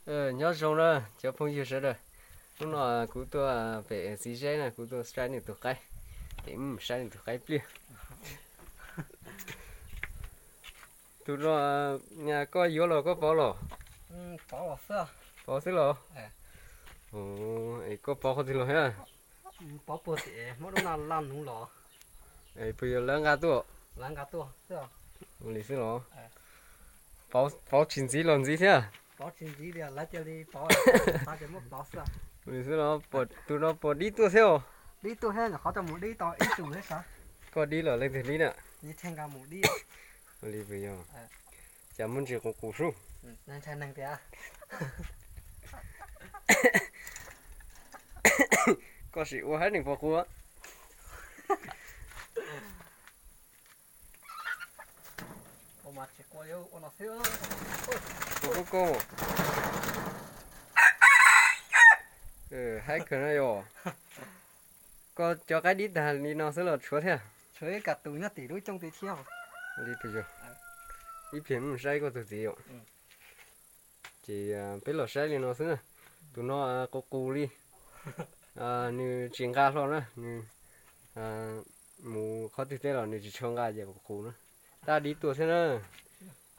Nyob zoo na cov phooj ywg sawv daws. Hnub no kuv tuaj pem txiv zeb na, kuv tuaj saib nws tus qaib, es mus saib nws tus qaib pliag. Tus no koj yuav los koj pov los? Pov xwb los? Es koj pov qhov twg los thiab? Puas yog lawv nqa tuaj? Ua li xwb los? Pov tsis ntxiv los ntxiv thiab? Ua li xwb los? Tus no puas dib tuaj thiab os? Koj dib los leej twg dib na? Ua li puas yog? Cas muaj ntsis qus qus sub. Koj sim ua hab neeg pov qus. Koj, haib kawg no yog. Koj cov qaib dib tag li no xwb los tshuav thiab? Ib pliag mus saib koj tus txiv yom. Ces peb los saib li no xwb na. Tus no qus qus li, nws tsis nqa hlo na, nws mus qhov twg teb los nws tsis tshua nqa ces qus qus na. Tab dib tuaj thiab na.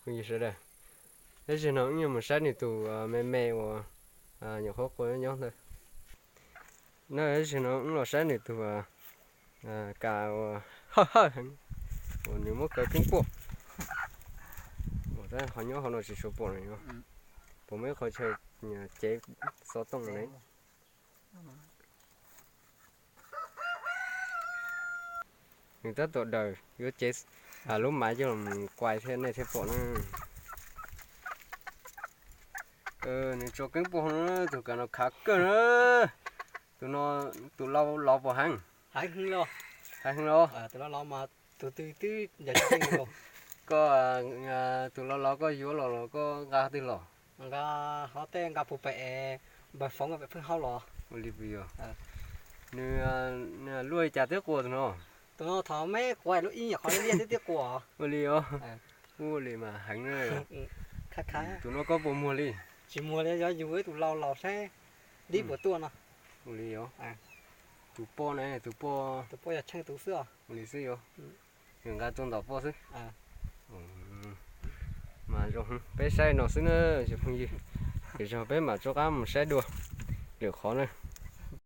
Phooj ywg sawv daws, tab sis no wb yuav mus saib nws tus me me uas nyuam qhuav qua nyob ntawd. No tab sis no wb los saib nws tus kam uas hawj hawj heev uas nws muab kaw keeb puaj. Tab ho nyob hauv no tsis tshua pom no. Puas muaj ib qho chaw cev xov tooj ne? Nws tab tom daws yuav cev lub maiv coj los kuais thiab nej thiaj pom na. Nws tso keeb puaj hauv no, tus kam no khav kawg na. Tus no, tus lau los puas heev? Heev los? Tus lau los mas tus twg twb yog koj, tus lau los koj yuav los los koj nqa twg los? Nqa hov tej nqa puag pem npawg Foov pem pheej haub los. Ua li puas yog? Nws luaj li cas twb qua tus no? Tus no thaum me qua lub ib nyuam qhov liaj twb twb qua. Ua li os. Ua li mas heev na. Tus no koj puas muag li? Tsis muag li, yuav yug ib tus lau laus saib dib puas tuaj no. Ua li os. Tus poj ne, tus poj, tus poj yog tsheej tus xwb os. Ua li xwb yog. Nws nqa tuaj ntaus poj xwb. Mas zoo, peb saib no xwb na cov phooj ywg. Lwm zaug peb mam rov qab mus saib dua lwm qhov na.